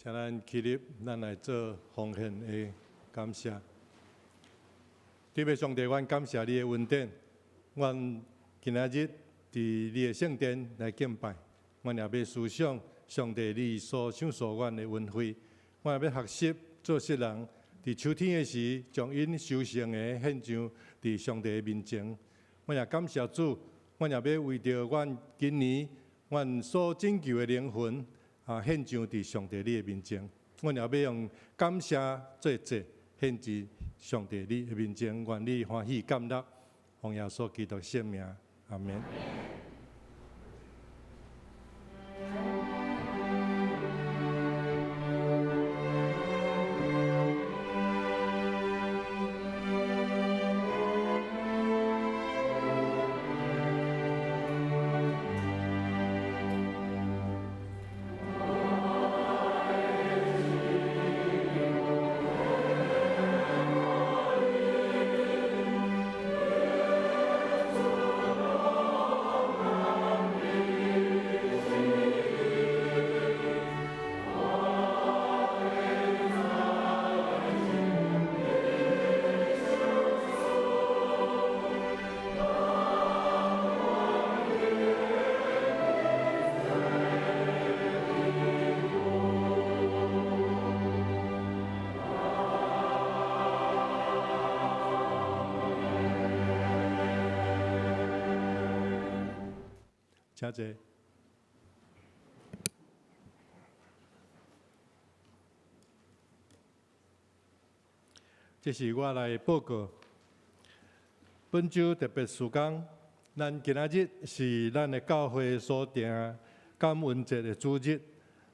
請咱起立，咱來做奉獻的感謝。天父上帝，阮感謝你的恩典，阮今仔日佇你的聖殿來敬拜，阮也欲思想上帝你所賞賜阮的恩惠，阮也欲學習做世人，佇秋天的時，將𪜶收成的獻上佇上帝的面前。阮也感謝主，阮也欲為著阮今年阮所拯救的靈魂啊，獻上佇上帝你的面前。阮也欲用感謝做祭獻佇上帝你的面前，願你歡喜接納，奉耶穌基督聖名，阿門。請坐。這是我來報告。本週特別事工，咱今仔日是咱的教會所定感恩節的主日。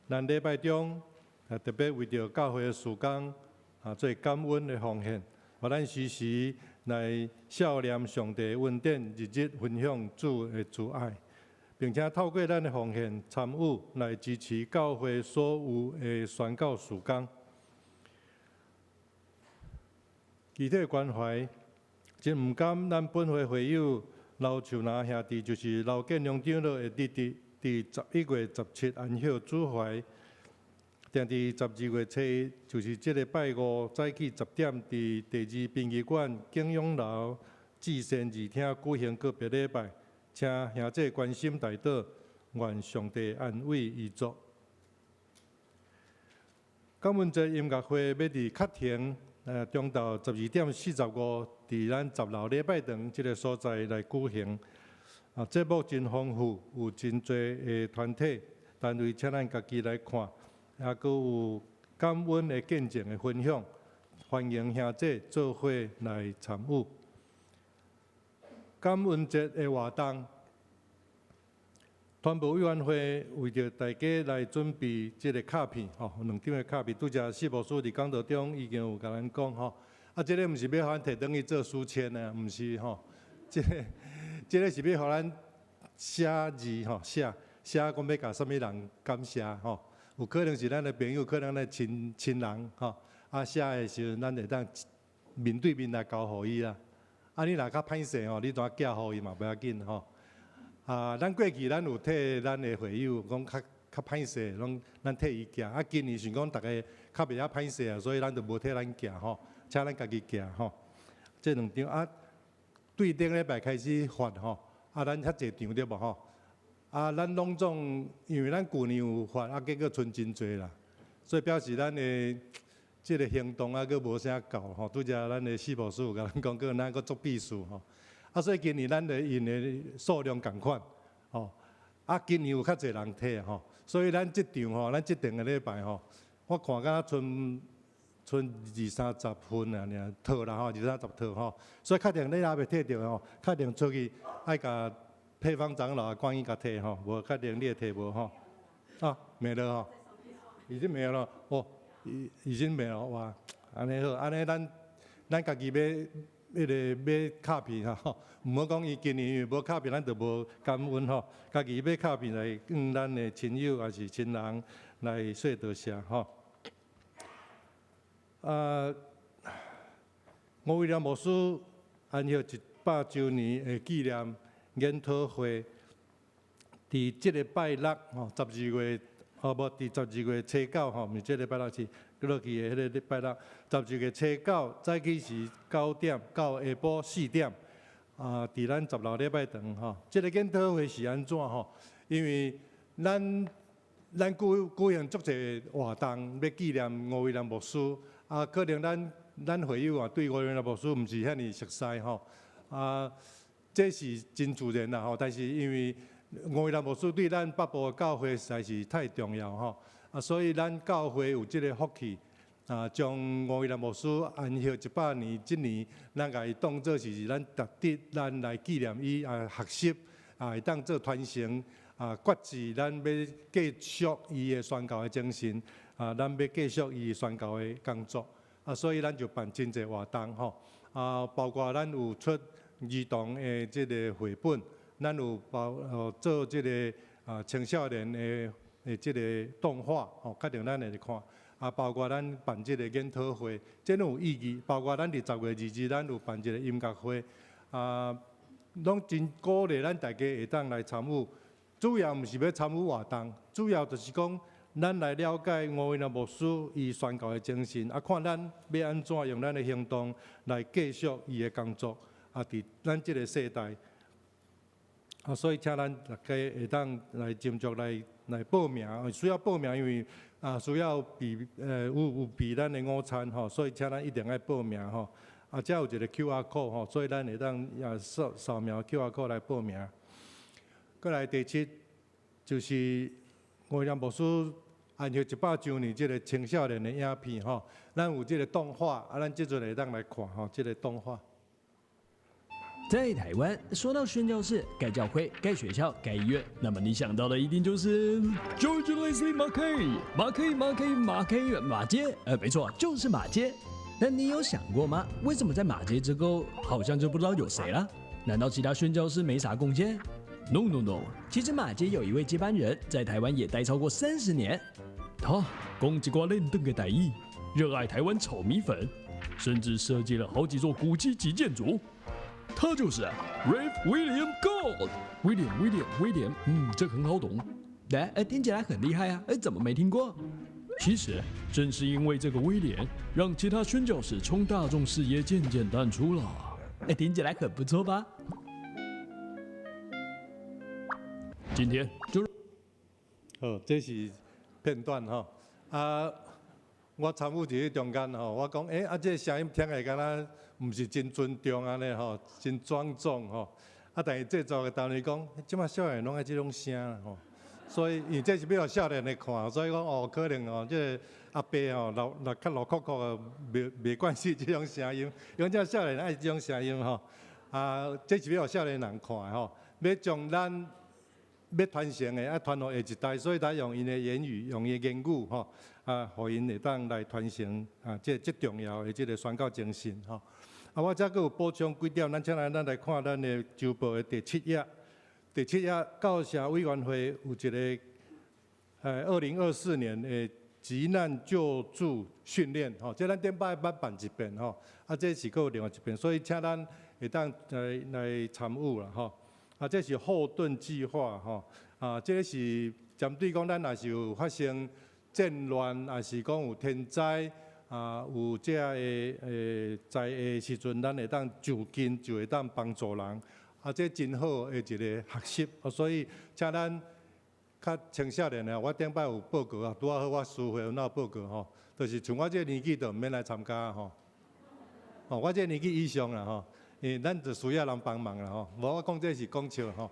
咱禮拜中啊，特別為著教會的事工啊，做感恩的奉獻，予咱時時來孝念上帝恩典，日日分享主的慈愛。並且透過咱的奉獻參與來支持教會所有的宣教事工。具體關懷，真毋甘咱本會會友劉樹南兄弟，就是劉建良長老的弟弟，佇11月17安息主懷，定佇12月7日，就是這个拜五早起10點，佇第二殯儀館景永樓至善二廳舉行告別禮拜。請兄弟關心代禱，願上帝安慰遺族。感恩節音樂會欲佇卡亭，中晝12點45，佇咱十樓禮拜堂這個所在來舉行。啊，節目真豐富，有真濟的團體單位，請咱家己來看，也閣有感恩的見證的分享，歡迎兄弟做伙來參與。感恩節的活動，團部委員會為著大家來準備這个卡片，吼，兩張的卡片。拄才四牧師佇講道中已經有共咱講，吼，啊，這个毋是欲予咱提轉去做書籤的，毋是吼，這个這个是欲予咱寫字，吼，寫寫講欲共啥物人感謝，吼，有可能是咱的朋友，可能咱的親親人，吼，啊，寫的時陣咱會當面對面來交予伊啦。啊，你若較歹勢吼，你怎寄予伊嘛無要緊吼。啊，咱過去咱有替咱的會友講較較歹勢，攏咱替伊寄。啊，今年想講逐家較袂曉歹勢啊，所以咱就無替咱寄吼，請咱家己寄吼。這兩張啊，對頂禮拜開始發吼，啊，咱遐濟張對無吼？啊，咱攏總因為咱舊年有發，啊，結果賰真濟啦，所以表示咱的。這个行動啊，閣無啥夠吼。拄才咱的四牧師有共咱講，閣咱閣足必須吼。啊，所以今年咱的印的數量仝款，吼。啊，今年有較濟人提吼，所以咱這場吼，咱這頂个禮拜吼，我看敢若賰賰二三十份啊，爾套啦吼，二三十套吼。所以確定你猶未提著吼，確定出去愛共配方長老趕緊共提吼，無確定你會提無吼。啊，沒了吼，已經沒了哦。已已經沒了哇！按呢好，按呢咱咱家己買彼个買卡片吼，毋好講伊今年因為無卡片，咱就無感恩吼。家己買卡片來向咱的親友抑是親人來說多謝吼。啊，吳威廉牧師安息100週年的紀念研討會，佇這个拜六吼，12月哦無，佇12月初9吼，毋是這禮拜六，是落去的彼个禮拜六。十二月初九早起時9點到下晡4點，啊，佇咱十六禮拜堂吼。這个研討會是按怎吼？因為咱舉行足濟活動，欲紀念吳威廉牧師，啊，可能咱會友啊對吳威廉牧師毋是遐爾熟似吼，啊，這是真自然啦吼。但是因為吳威廉牧師對咱北部的教會實在是太重要吼，啊，所以咱教會有這个福氣，啊，將吳威廉牧師安息100年，這年咱共伊當做是咱值得咱來紀念伊啊，學習啊，會當做傳承啊，決志咱欲繼續伊的宣教的精神啊，咱欲繼續伊宣教的工作啊，所以咱就辦真濟活動吼，啊，包括咱有出兒童的這个繪本。咱有包做這个啊青少年的這个動畫吼，確定咱會看。啊，包括咱辦這个研討會，這攏有意義。包括咱佇10月22，咱有辦一个音樂會，啊，攏真鼓勵咱大家會當來參與。主要毋是欲參與活動，主要就是講咱來了解吳威廉牧師伊宣教的精神，啊，看咱欲按怎用咱的行動來繼續伊的工作，啊，佇咱這个世代。啊，所以請咱大家會當來斟酌來報名，需要報名，因為啊需要備有備咱的午餐吼，所以請咱一定愛報名吼。啊，遮有一个 QR code 吼，所以咱會當也掃描 QR code 來報名。過來第七，就是吳威廉牧師安息100週年這个青少年的影片吼，咱有這个動畫，啊，咱這陣會當來看吼，這个動畫。在台灣，說到宣教士、蓋教會、蓋學校、蓋醫院，那麼你想到的一定就是 George Leslie Mackay、馬 K、馬 K、馬 K、馬偕，沒錯，就是馬偕。但你有想過嗎？為什麼在馬偕之後，好像就不知道有誰了？難道其他宣教士沒啥貢獻？No No No，其實馬偕有一位接班人，在台灣也待超過30年。他講一掛輪轉的台語，熱愛台灣炒米粉，甚至設計了好幾座古蹟級建築。他就是 Rev William Gauld。William William William，嗯，這個很好懂。來，哎，聽起來很厲害啊，哎，怎麼沒聽過？其實正是因為這個威廉，讓其他宣教士從大眾視野漸漸淡出了。哎，聽起來很不錯吧？今天就好，這是片段吼。啊，我參與佇咧中間吼，我講，欸，啊，這个聲音聽起來敢若毋是真尊重按呢吼，真莊重吼。啊，但是製作的單位講，這馬少年攏愛這種聲吼，所以因為這是欲予少年的看，所以講哦，可能哦，這个阿伯吼老老較老摳摳的，袂慣勢這種聲音，因為這少年愛這種聲音吼。啊，這是欲予少年人看的吼，欲將咱欲傳承的，啊傳予下一代，所以才用𪜶的言語，用𪜶的言語吼，啊，予𪜶會當來傳承啊，這這重要的這个宣教精神吼。啊，我遮閣有補充幾點，咱請來咱來看咱的週報的第七頁。第七頁教社委員會有一个，2024年的急難救助訓練，吼，這咱頂擺捌辦一遍吼，啊，這是閣有另外一遍，所以請咱會當來參與啦，吼。啊，這是後盾計劃，吼，啊，這是針對講咱若是有發生戰亂，抑是講有天災，啊，有這个災的時陣，咱會當就近就會當幫助人，啊，這真好的一个學習，所以請咱較青少年的，我頂擺有報告啊，拄仔好我師會有哪報告吼，就是像我這个年紀就毋免來參加吼，哦，我這个年紀以上啦吼，因為咱就需要人幫忙啦吼，無我講這是講笑吼。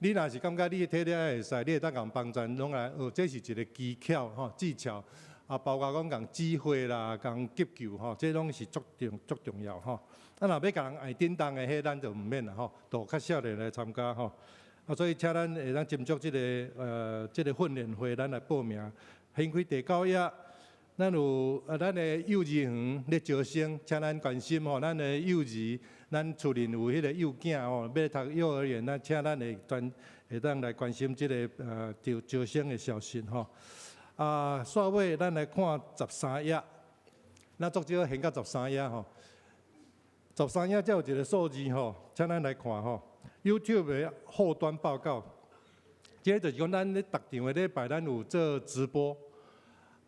你若是感覺你的體力會使，你會當共幫助，攏來學，這是一个技巧吼，技巧。啊，包括講共指揮啦，共急救吼，這攏是足重足重要吼。啊，若欲共人愛叮當的，彼咱就毋免啦吼，就較少年來參加吼。啊，所以請咱會當斟酌這个訓練會，咱來報名。掀開第九頁，咱有啊，咱的幼兒園咧招生，請咱關心吼，咱的幼兒，咱厝裡有彼个幼囝吼，欲讀幼兒園，咱請咱會專會當來關心這个招生的消息吼。啊，煞尾咱來看十三頁，咱足少掀到十三頁吼。十三頁遮有一个數字吼，請咱來看吼。YouTube 的後端報告，這个就是講咱咧逐場的禮拜，咱有做直播。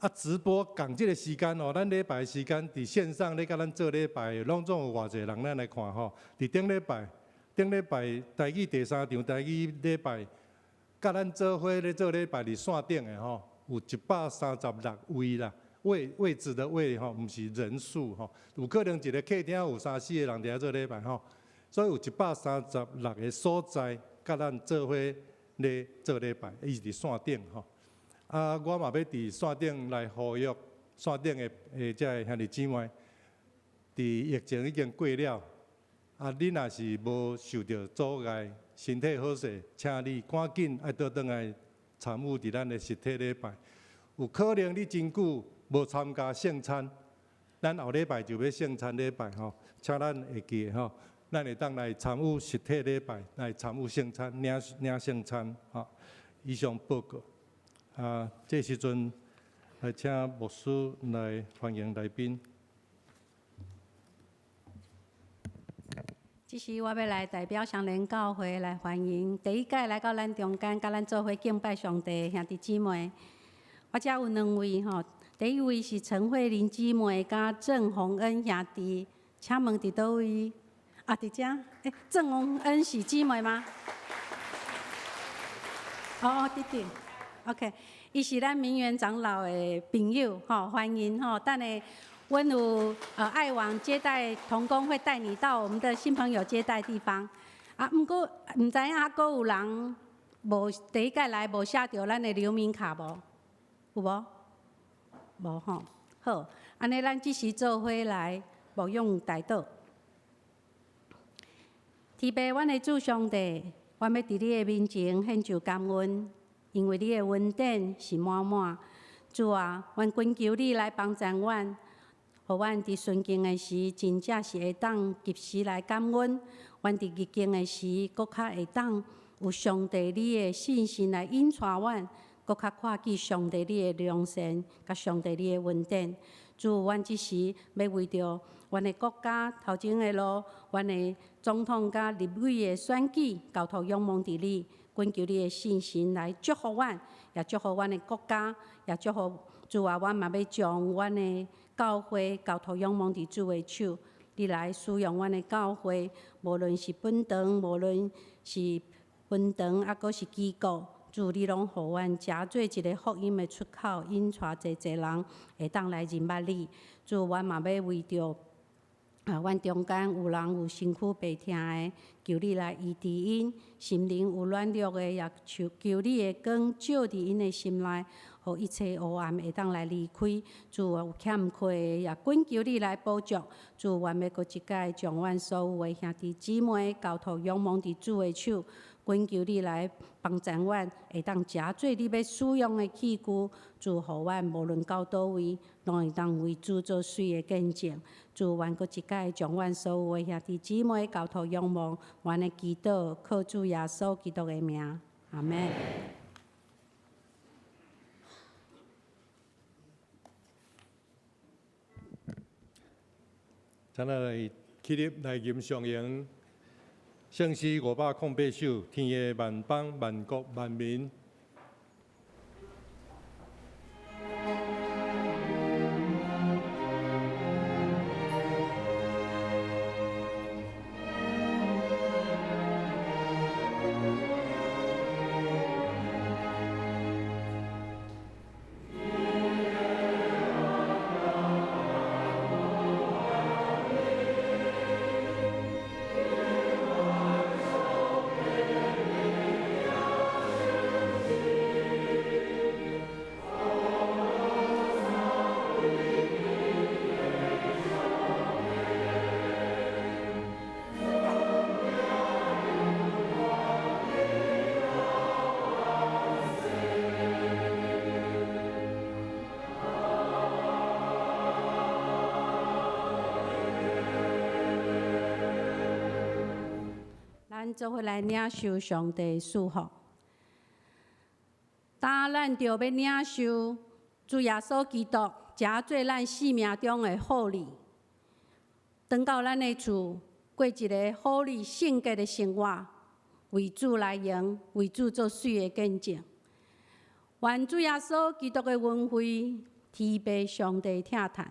啊，直播仝這个時間哦，咱禮拜的時間佇線上咧佮咱做禮拜，攏總有偌濟人咱來看吼。佇頂禮拜，頂禮拜台語第三場台語禮拜，佮咱做伙咧做禮拜佇線頂的吼，有136位啦。位位置的位吼，毋是人數吼，有可能一个客廳有三四個人佇遐做禮拜吼，所以有136個所在，佮咱做伙咧做禮拜，伊是佇線頂吼。啊，我嘛欲佇線頂來呼籲線頂的的遮个兄弟姊妹，佇疫情已經過了，啊，你若是無受著阻礙，身體好勢，請你趕緊愛倒轉來參與佇咱的實體禮拜。有可能你真久無參加聖餐，咱後禮拜就欲聖餐禮拜吼，請咱會記得吼，咱會當來參與實體禮拜，來參與聖餐，領領聖餐吼。以上報告。啊，這時陣來請牧師來歡迎來賓。這時我欲來代表雙連教會來歡迎第一屆來到咱中間，佮咱做伙敬拜上帝的兄弟姊妹。我遮有兩位吼，第一位是陳慧玲姊妹佮鄭宏恩兄弟，請問佇佗位？啊，佇遮。欸，鄭宏恩是姊妹嗎？哦，弟弟。OK，伊是咱明源長老的朋友，吼，歡迎吼。等下，阮有愛網接待同工會帶你到我們的新朋友接待地方。啊，毋過毋知影猶閣有人無第一屆來無寫著咱的留名卡無？有無？無吼。好，按呢咱這時做伙來默仰代禱。天父，阮的主上帝，阮欲佇你的面前獻上感恩，因為你的恩典是滿滿。主啊，阮懇求你來幫助阮，予阮佇順境的時，真正是會當及時來感恩；阮佇逆境的時，閣較會當有上帝你的信心來引帶阮，閣較看見上帝你的良善，佮上帝你的恩典。主，阮這時欲為著阮的國家頭前的路，阮的總統佮立委的選舉，交託仰望佇你，懇求你的信心來祝福阮，也祝福阮的國家，也祝福主啊！阮嘛欲將阮的教會交託仰望佇主的手，你來使用阮的教會，無論是本堂，無論是分堂，抑閣是機構，主你攏予阮誠做一个福音的出口，引帶濟濟人會當來認捌你。主，阮嘛欲為著啊，阮中間有人有身軀病疼的，求你來醫治𪜶；心靈有軟弱的，也求求你的光照佇𪜶的心內，予一切黑暗會當來離開。主有欠缺的，也懇求你來補足。主，阮欲閣一擺將阮所有的兄弟姊妹交託仰望佇主的手，懇求你來幫助阮，會當誠做你欲使用的器具。主，予阮無論到佗位，攏會當為主做媠的見證。主，阮閣一擺將阮所有的兄弟姊妹交託仰望，阮的祈禱靠主耶穌基督的名，阿們。請咱來起立來吟誦詠聖詩508首，天下萬邦萬國萬民。咱做伙來領受上帝賜福。當咱著欲領受主耶穌基督，誠做咱生命中的好禮，轉到咱的厝，過一个好禮聖潔的生活，為主來榮，為主做媠的見證。願主耶穌基督的恩惠，天父上帝疼嘆，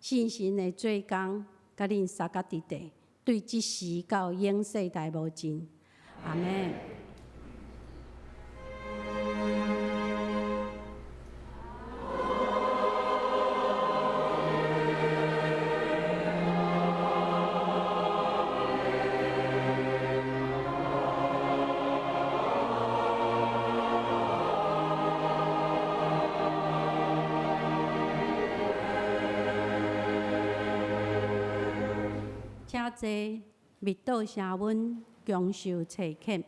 聖神的做工，佮恁三甲佇地，對這時到永世代無盡。阿門。請坐，默禱聲阮，共受差遣。